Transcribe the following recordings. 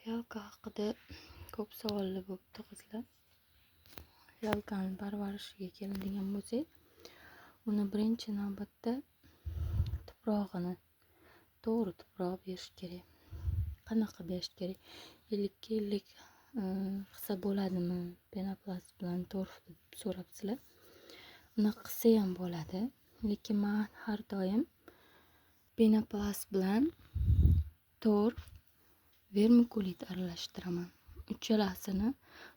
Fiyalka haqida ko'p savollar bo'libdi, qizlar. Fiyalkani parvarishiga keladigan bo'lsak, uni birinchi navbatda tuprog'ini to'g'ri tuproq berish kerak. Qanaqa berish kerak? 50-50 qilsa bo'ladimi penoplast bilan torf deb so'rabsizlar. Unaqa qilsa ham bo'ladi, lekin men har doim penoplast bilan torf, vermikulit aralashtiraman. Uchalasini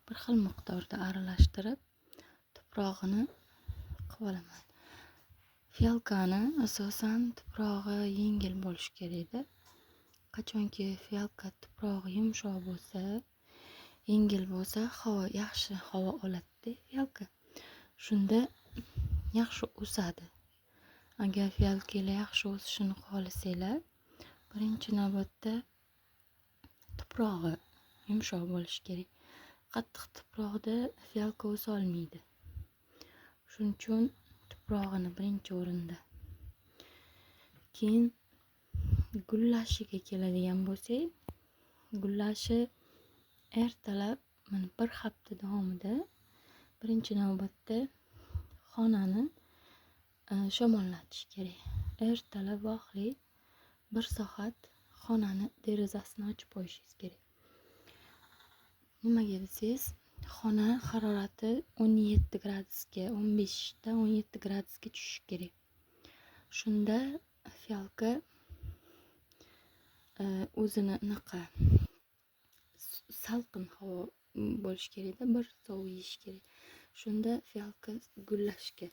bir xil miqdorda aralashtirib, tuprog'ini qilib olaman. Fiyalkani asosan tuprog'i yengil bo'lishi kerakda. Qachonki fiyalka tuprog'i yumshoq bo'lsa, yengil bo'lsa, havo yaxshi havo oladi-da fiyalka. Shunda yaxshi o'sadi. Agar fiyalkalar yaxshi o'sishini xohlasanglar, birinchi navbatda tuprog'i yumshoq bo'lishi kerak. Qattiq tuproqda fiyalka o'sa olmaydi. Shuning uchun tuprog'ini birinchi o'rinda. Keyin gullashiga keladigan bo'lsak, gullashi ertalab mana bir hafta davomida birinchi navbatda xonani shamollatish kerak. Ertalab vaqtli 1 soat xonani derazasini ochib qo'yishingiz kerak. Nimaga desangiz, xona harorati 17 gradusga, 15 dan 17 gradusga tushishi kerak. Shunda fiyalka o'zini unaqa salqin havo bo'lishi kerakda, bir sovuq yeyish kerak. Shunda fiyalka gullashga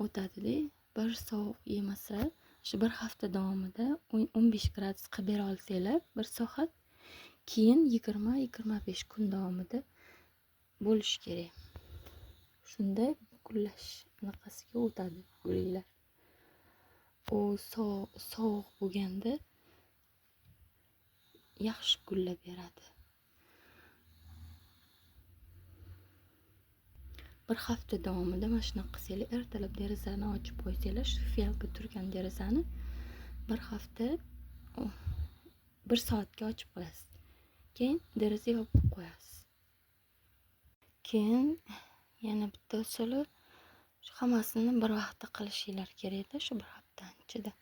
o'tadi-da. Bir sovuq yemasa, shu bir hafta davomida 15 gradus qilib bera olsanglar, 1 soat, keyin 20-25 kun davomida bo'lishi kerak. Shunda gullash anaqasiga o'tadi gullar. U sovuq bo'lganda yaxshi gullab beradi. Bir hafta davomida mana shunaqa qilsanglar, ertalab derazani ochib qo'ysanglar, shu fiyalka turgan derazani bir hafta 1 soatga ochib qo'yasiz. Keyin deraza yopib qo'yasiz. Keyin yana bitta usuli, shu hammasini bir vaqtda qilishinglar kerakda, shu bir haftaning ichida.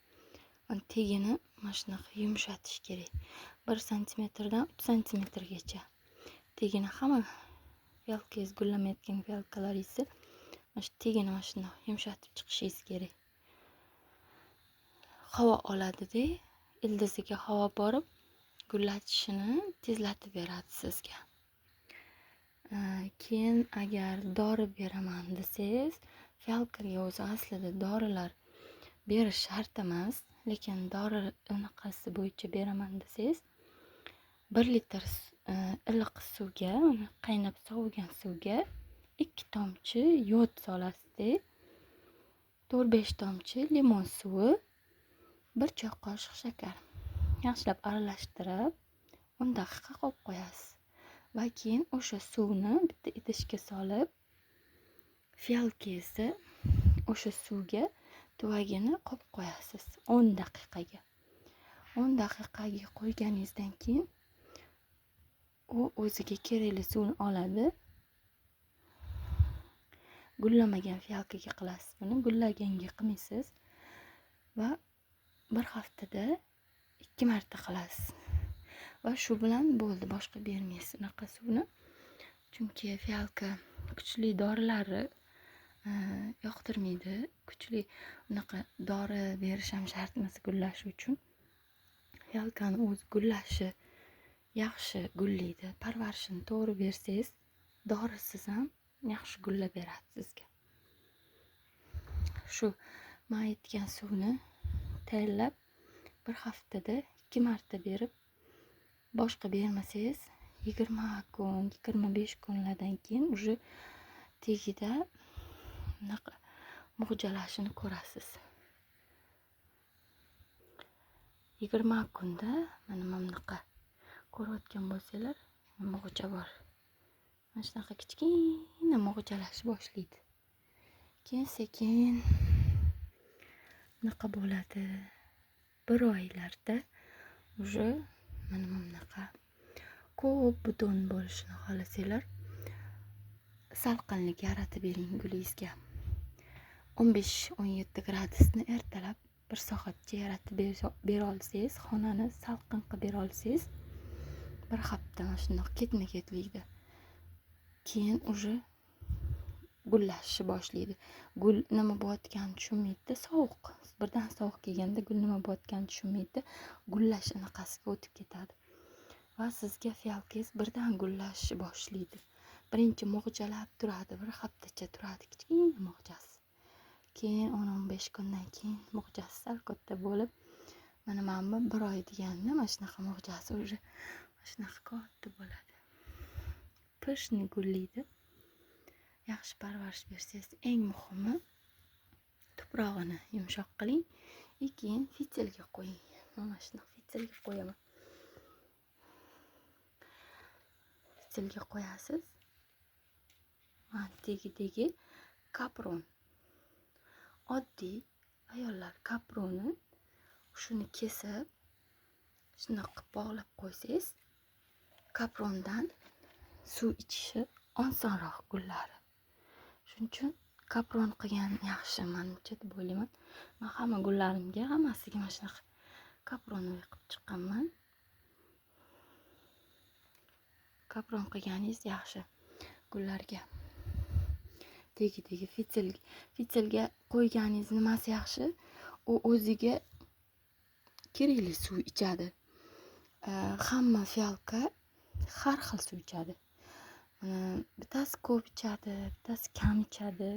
Mana tegini mana shunaqa yumshatish kerak. 1 santimetrdan 3 santimetrgacha. Tegini hamma fiyalkangiz gullamayotgan fiyalkalaringizni mana shu tegini mana shunaqa yumshatib chiqishingiz kerak. Havo oladi-da, ildiziga havo borib gullatishini tezlatib beradi sizga. Keyin agar dori beraman desangiz, fiyalkaga o'zi aslida dorilar berish shart emas, lekin dori anaqasi bo'yicha beraman desangiz, 1 litr iliq suvga, qaynab sovigan suvga 2 tomchi yod solasizda, 4-5 tomchi limon suvi, 1 choy qoshiq shakar. Yaxshilab aralashtirib 10 daqiqa qo'yib qo'yasiz. Va keyin o'sha suvni bitta idishga solib, fiyalkangizni o'sha suvga tuvagini qo'yib qo'yasiz 10 daqiqaga. 10 daqiqaga qo'yganingizdan keyin u o'ziga kerakli suvni oladi. Gullamagan fiyalkaga qilasiz buni, gullaganga qilmaysiz va bir haftada 2 marta qilasiz. Va shu bilan bo'ldi, boshqa bermaysiz unaqa suvni. Chunki fiyalka kuchli dorilarni yoqtirmaydi. Kuchli unaqa dori berish ham shart emas gullashi uchun. Fiyalkani o'zi gullashi yaxshi gullaydi. Parvarishini to'g'ri bersangiz, dorisiz ham yaxshi gullab beradi sizga. Shu men aytgan suvni tayyorlab bir haftada 2 marta berib, boshqa bermasangiz, 20 kun, 25 kunlardan keyin уже tagida bunaqa mo'jilashini ko'rasiz. 20 kunda mana bunaqa ko'rayotgan bo'lsanglar, mo'g'ucha bor. Mana shunaqa kichkina mo'g'uchalashni boshlaydi. Keyin sekin bunaqa bo'ladi. Bir oylarda уже mana bunaqa Ko'p buton bo'lishini xohlasanglar, salqinlik yaratib bering gulingizga. 15-17 gradusni ertalab 1 soatcha yaratib bera olsangiz, xonani salqin qilib bera olsangiz, bir hafta mana shundoq ketma-ketlikda. Keyin уже gullashishni boshlaydi. Gul nima bo'layotganini tushunmaydi, sovuq. Birdan sovuq kelganda gul nima bo'layotganini tushunmaydi, gullash anaqasiga o'tib ketadi. Va sizga fiyalkangiz birdan gullashishni boshlaydi. Birinchi mo'g'jalab turadi, bir haftacha turadi kichkina mo'g'jasi. Keyin 10-15 kundan keyin mo'g'jasi sal katta bo'lib, mana bu bir oy deganda mana shunaqa mo'g'jasi уже mana shunaqa katta bo'ladi. Pishni gullaydi. Yaxshi parvarish bersangiz, eng muhimi tuprog'ini yumshoq qiling, keyin fitilga qo'ying. Mana shunaqa fitilga qo'yaman. Fitilga qo'yasiz. Mana tegi kapron. Oddiy ayollar kaproni shuni kesib, shundoq qilib bog'lab qo'ysangiz, kaprondan suv ichishi osonroq gullari. Shuning uchun kapron qilgan yaxshi menimcha deb o'ylayman. Men hamma gullarimga hammasiga mana shunaqa kapron qilib chiqqanman. Kapron qilganingiz yaxshi gullarga. Tegi fitilga qo'yganingiz nimasi yaxshi? U o'ziga kerakli suv ichadi. Hamma fiyalka har xil suv ichadi. Bittasi ko'p ichadi, bittasi kam ichadi.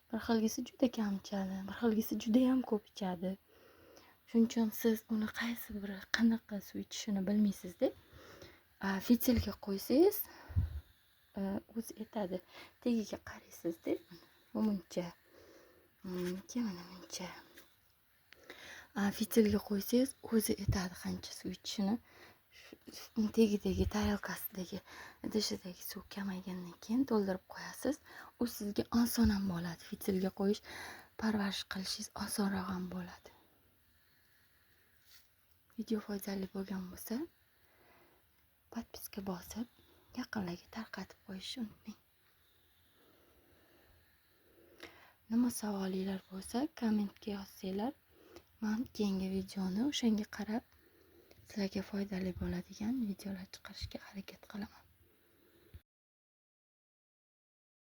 Bir xilgisi juda kam ichadi, bir xilgisi juda ham ko'p ichadi. Shuning uchun siz uni qaysi biri qanaqa suv ichishini bilmaysiz-da. Fitilga qo'ysangiz, o'zi etadi. Tagiga qaraysiz-da, bu muncha, buncha, mana buncha. Fitilga qo'ysangiz, o'zi etadi qancha suv ichishini. Tagidagi tarelkasidagi, idishidagi suv kamaygandan keyin to'ldirib qo'yasiz. U sizga oson ham bo'ladi. Fitilga qo'yish, parvarish qilishingiz osonroq ham bo'ladi. Video foydali bo'lgan bo'lsa, podpiska bosib, yaqinlarga tarqatib qo'yishni unutmang. Nima savolinglar bo'lsa, kommentga yozsanglar, men keyingi videoni o'shanga qarab sizlarga foydali bo'ladigan videolar chiqarishga harakat qilaman.